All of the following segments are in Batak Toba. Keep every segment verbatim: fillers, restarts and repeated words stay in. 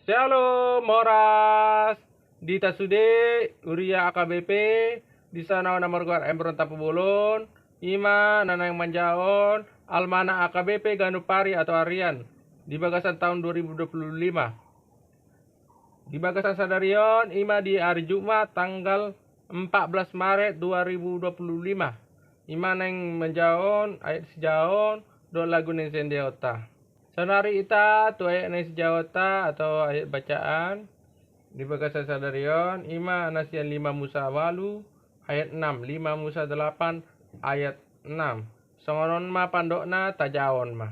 Shalom, horas. Di hita sude, huria A K B P, di sana na margoar Embron Tampubolon, ima na naeng manjahaon almanak A K B P ganup ari atau harian di bagasan tahun dua ribu dua puluh lima. Di bagasan sadari on, ima di ari Jumat tanggal empat belas Maret dua ribu dua puluh lima. Ima naeng manjahaon ayat sijahaon dohot lagu naeng siendeonta. Saonari hita tu ayat naeng sijahaonta atau ayat bacaan di bagasan sadari on, ima na sian lima Musa ualu ayat enam, lima Musa delapan ayat enam. Songon on ma pandokna, tajahaon ma.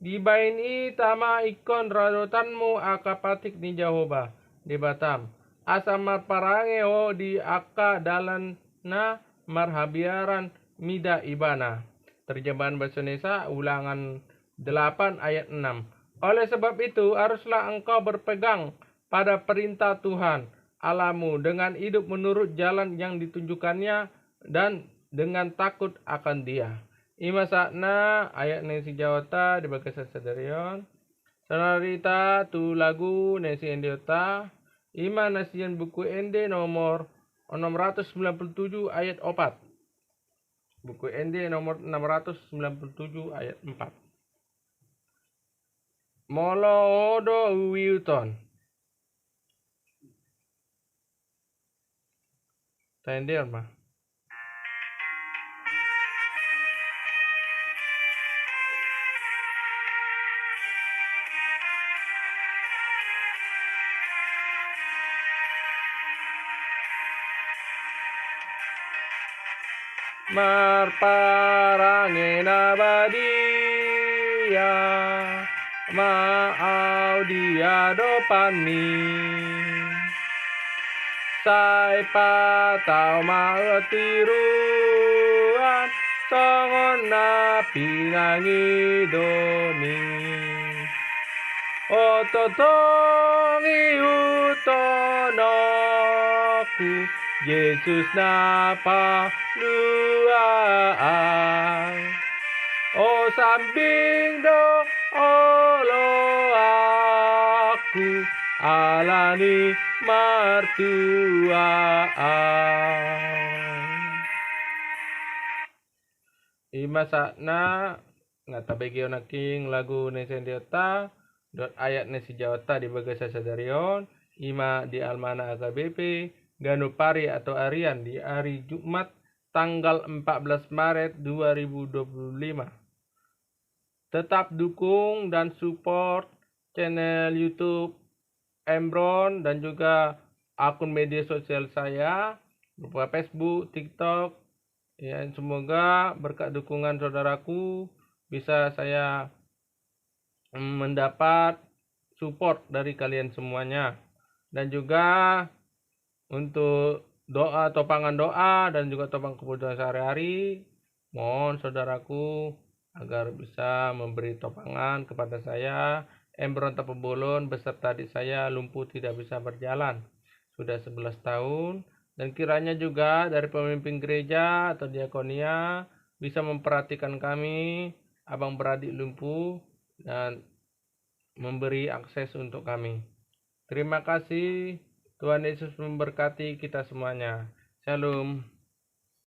Dibahen i tama ingkon radotanmu angka patik ni Jahowa Debatam, asa marparange ho di angka dalanna marhabiaran mida Ibana. Terjemahan bahasa Indonesia, Ulangan delapan ayat enam. Oleh sebab itu, haruslah engkau berpegang pada perintah Tuhan Allahmu dengan hidup menurut jalan yang ditunjukkan-Nya dan dengan takut akan Dia. Ima sahatna ayat naeng sijahaonta di bagasan sadari on. Saonari hita tu lagu naeng siendeonta, ima na sian Buku Ende nomor enam ratus sembilan puluh tujuh ayat opat. Buku Ende nomor enam ratus sembilan puluh tujuh ayat empat. Molo ho do huihuthon. Taendeon ma. Marparange na badia ma au di adopanMi. Sai patau ma tiruan songon na pinangidoMi. O tongtong ihuthononku, Jesus na paluaon. O sambing do oloanku ala ni martuaon. Ima sahatna, na tabege on nangkin lagu naeng siendeonta dohot ayat naeng sijahaonta di bagasan sadari on, ima di almanak A K B P ganup ari atau harian di ari Jumat tanggal empat belas Maret dua ribu dua puluh lima. Tetap dukung dan support channel YouTube Embron dan juga akun media sosial saya berupa Facebook, TikTok. Ya, semoga berkat dukungan saudaraku bisa saya, mm, mendapat support dari kalian semuanya. Dan juga untuk doa, topangan doa dan juga topangan kebutuhan sehari-hari, mohon saudaraku agar bisa memberi topangan kepada saya, Embron Tampubolon, beserta adik saya lumpuh tidak bisa berjalan sudah sebelas tahun, dan kiranya juga dari pemimpin gereja atau diakonia bisa memperhatikan kami, abang beradik lumpuh, dan memberi akses untuk kami. Terima kasih, Tuhan Yesus memberkati kita semuanya. Shalom.